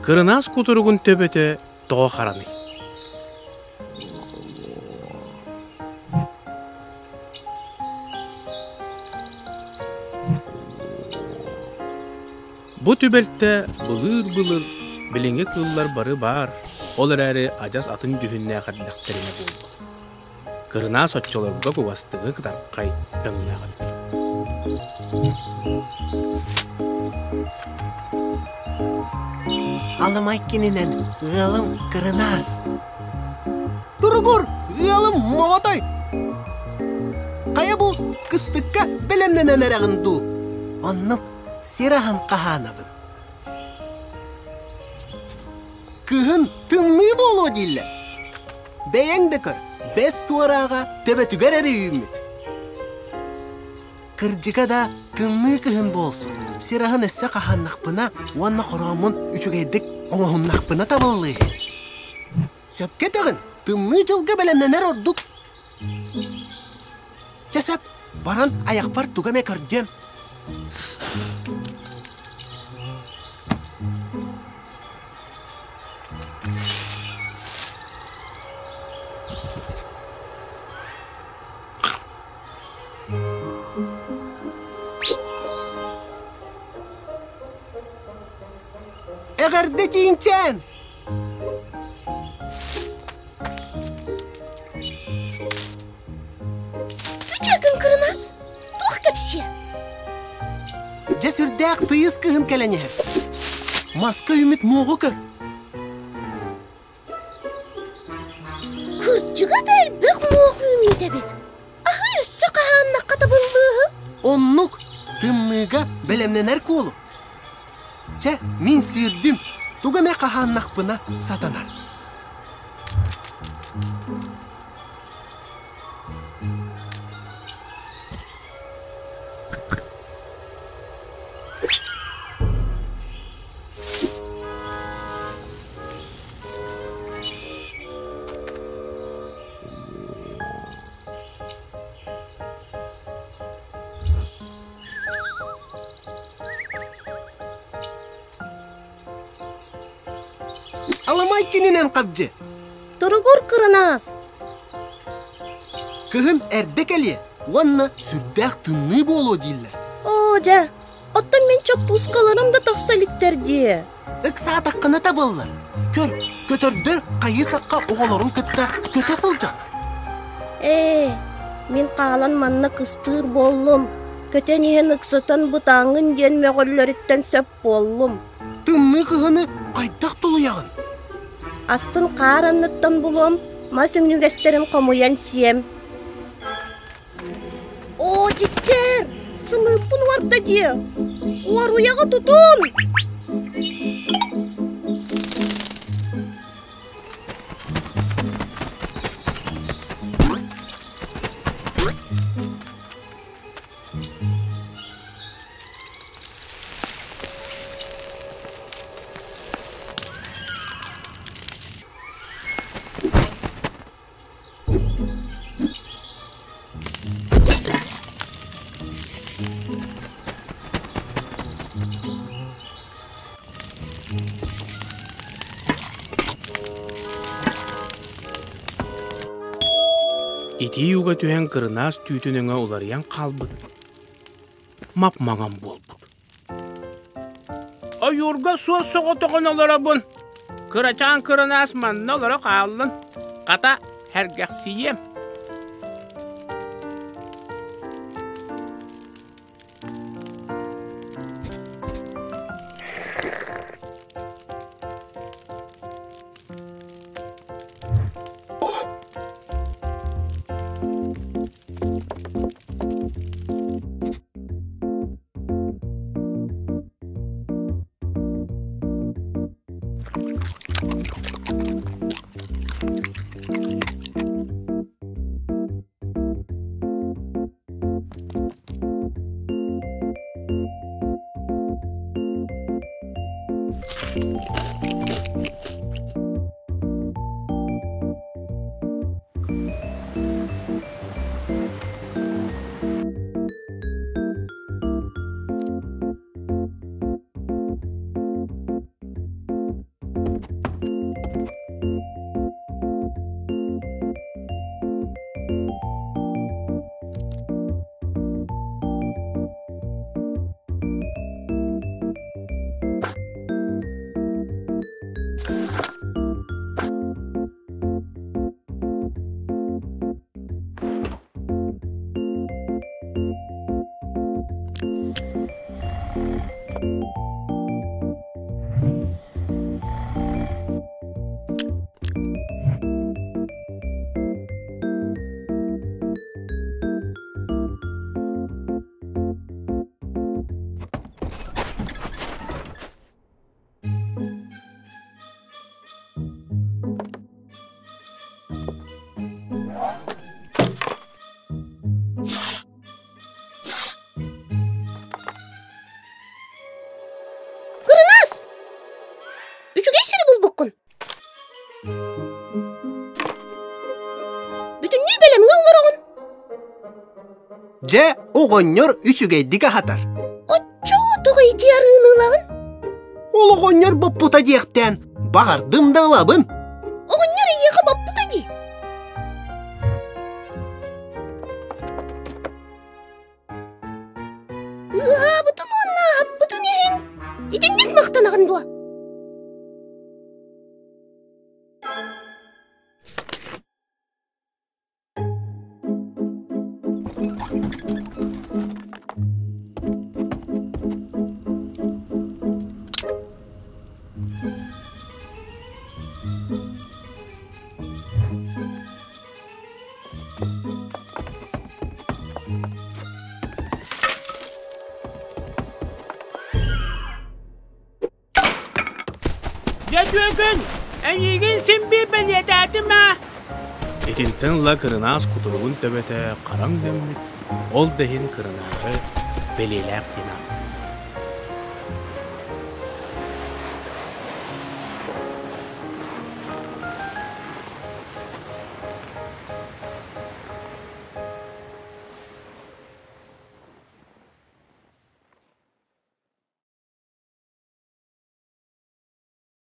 Кырынаас кутуругун төбөтө тоҕо хараный? Бу түбэлтэ былыыр-былыр билиҥҥи кыыллар бары баар, ол эрээри адьас атын дьүһүннээх эрдэхтэринэ буолбут. Кырынаас оччолорго кугастыҥы кытархай өҥнөөх эбит. Аламай кининэн ыалым Кырынаас. Туругур, ыалым моҕотой! Хайа бу кыстыкка бэлэмнэнэн эрэҕин дуу? Оннук сир аһын хаһаанабын. Кыһын тымныы буолуо дииллэр. Бэйэҥ да көр, бэс туорааҕа төбөтүгэр эрэ үүммүт. Кырдьыга да, тымныы кыһын буолсун, сир аһын өссө хаһааннахпына уонна хорооммун үчүгэйдик оҥоһуннахпына табыллыыһы. Сөпкө этэҕин, тымныы дьылга бэлэмнэнэр ордук. Чэ сөп, баран айахпар тугу эмэ көрдүөм. Эҕэрдэ тииҥчээн! Үтүөкүн кырынаас, туох кэпсиэ? Дьэ сүрдээх тыйыс кыһын кэлэн иһэр. Маска үүммүт муоҕу көр. Кырдьыга да элбэх муох үүммүт эбит. Аһыы өссө хаһааннахха табыллыыһы. Оннук тымныыга бэлэмнэнэр куолу. Чэ, мин сүүрдүм, тугу эмэ хаһааннахпына сатанар. Аламай кининэн хабдьы. Туругур кырынаас. Кыһын эрдэ кэлиэ уонна сүрдээх тымныы буолуо дииллэр. Оо, дьэ, оттон мин чоппуускаларым да тахса иликтэр дии. Ыксаатаххына табыллар. Көр, көтөрдөр хайыы-сахха оҕолорун кытта көтө сылдьаллар. Ээ, мин хаалан манна кыстыыр буоллум. Көтөн иһэн ыксатан бытааҥҥын диэн мөҕөллөрүттэн сөп буоллум. Тымныы кыһыны хайдах тулуйаҕын? Аспын хаар анныттан булуом, мас үҥнүгэстэрин хомуйан сиэм. Оо, дьиктэр! Сымыыппын уорда дии! Уоруйаҕы тутун! Итии уга түһэн кырынаас түүтүн өҥө уларыйан хаалбыт, мап-маҥан буолбут. Ойуурга суос соҕотоҕун олоробун. Кырачаан кырынаас манна олоро хааллын. Хата, сэргэхсийиэм. Кырынаас! Үчүгэй сири булбуккун. Бүтүннүү бэлэмҥэ олороҕун. Дьэ, оҕонньор үчүгэйдик аһатар. Оччоо тоҕо ити арыыны ылаҕын? Ол оҕонньор боппута диэхтээн, баҕардым да ылабын. Оҕонньор эйиэхэ боппута дии. Ыаһаабытын уонна аһаппытын иһин итинник махтанаҕын дуо? Дьэ түөкүн, эйигин син биир бэлиэтээтим ээ. Итинтэн ыла кырынаас кутуругун төбөтө хараҥ дөммүт, ол да иһин кырынааҕы бэлиэлээх диэн ааттыыллар.